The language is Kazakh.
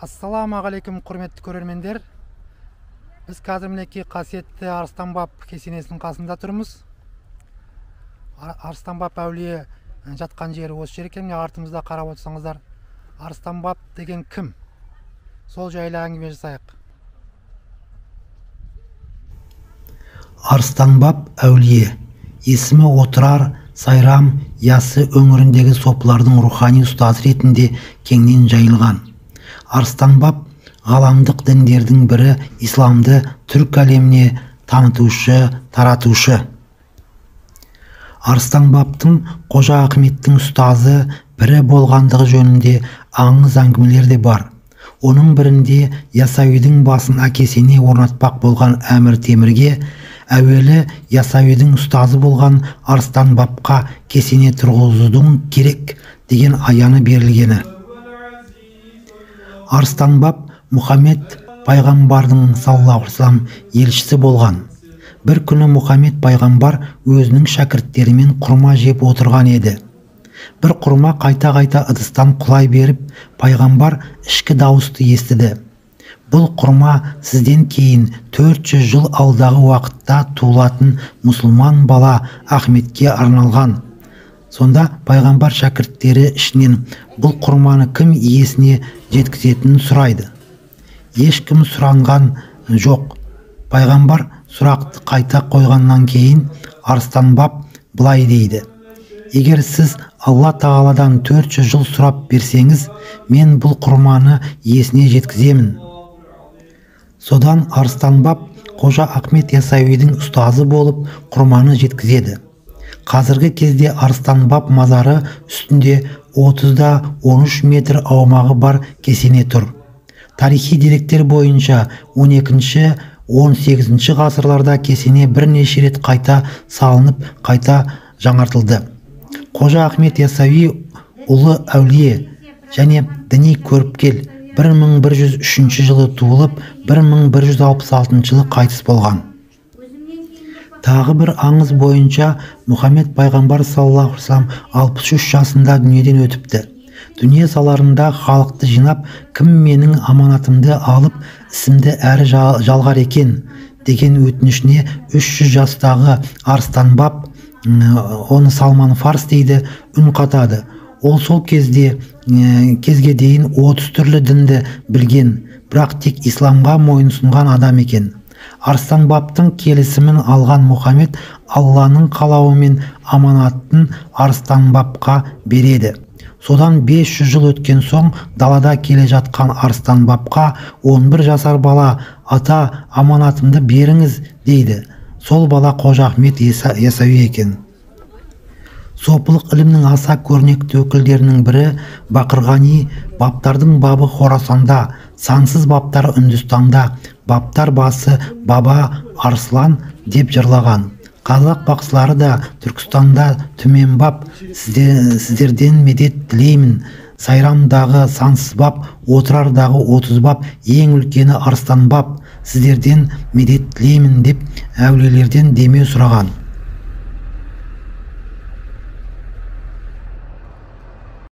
Ассалаумағалейкум, құрметті көрермендер. Біз қазір мінекей қасиетті Арыстанбаб кесенесінің қасында тұрмыз. Арыстанбаб әулие жатқан жері осы жер екен. Міне артымызда қарап отырсаңыздар, Арыстанбаб деген кім? Сол жайлы әңгіме жасайық. Арыстанбаб әулие есімі Отырар, Сайрам, Ясы өңіріндегі сопылардың рухани ұстазы ретінде кеңінен жайылған. Арыстанбаб ғаламдық діндердің бірі исламды түрк әлеміне танытушы, таратушы. Арыстанбабтың Қожа Ахметтің ұстазы бірі болғандығы жөнінде аңыз әңгімелер де бар. Оның бірінде Ясауидің басын кесене орнатпақ болған Әмір Темірге әуелі Ясауидің ұстазы болған Арыстанбабқа кесене тұрғызудың керек деген аяны берілгені. Арыстанбаб Мұхаммед пайғамбардың саллаллаху алейхи вассалам елшісі болған. Бір күні Мұхаммед пайғамбар өзінің шәкірттерімен құрма жеп отырған еді. Бір құрма қайта-қайта ыдыстан құлай беріп, пайғамбар ішкі дауысты естіді. Бұл құрма сізден кейін 400 жыл алдағы уақытта туылатын мұсылман бала Ахметке арналған. Сонда пайғамбар шәкірттері ішінен бұл құрманы кім иесіне жеткізетінін сұрайды. Ешкім сұранған жоқ. Пайғамбар сұрақты қайта қойғаннан кейін Арыстанбаб былай дейді: Егер сіз Алла Тағаладан 400 жыл сұрап берсеңіз, мен бұл құрманы иесіне жеткіземін. Содан Арыстанбаб Қожа Ахмет Ясауидің ұстазы болып құрманы жеткізеді. Қазіргі кезде Арыстанбаб мазары үстінде 30-13 метр аумағы бар кесене тұр. Тарихи деректер бойынша 12-18 ғасырларда кесене бірнеше рет қайта салынып, қайта жаңартылды. Қожа Ахмет Ясауи ұлы әулие және діни көріпкел 1103 жылы туылып, 1166 жылы қайтыс болған. Тағы бір аңыз бойынша Мұхаммед пайғамбар саллаллаху алейхи вассалам 63 жасында дүниеден өтіпті. Дүние саларында халықты жинап, кім менің аманатымды алып, ісімді әрі жалғар екен деген өтінішіне 300 жастағы Арыстанбаб, оны Салман Фарс дейді, үн қатады. Ол сол кезге дейін 30 түрлі дінді білген, бірақ тек исламға мойынсұнған адам екен. Арыстанбабтың келісімін алған Мұхаммед Алланың қалауымен аманатын Арыстанбабқа береді. Содан 500 жыл өткен соң далада келе жатқан Арыстанбабқа 11 жасар бала «Ата, аманатымды беріңіз» дейді. Сол бала Қожа Ахмет Ясауи екен. Сопылық ілімнің аса көрнекті өкілдерінің бірі Бақырғани баптардың бабы Хорасанда, сансыз баптар Үндістанда, баптар басы Баба Арслан деп жырлаған. Қазақ бақсылары да Түркістанда Түмен бап, сіздерден медет тілеймін. Сайрамдағы сансыз бап, Отырардағы 30 бап, ең үлкені Арыстан бап, сіздерден медет тілеймін деп әулиелерден демеу сұраған.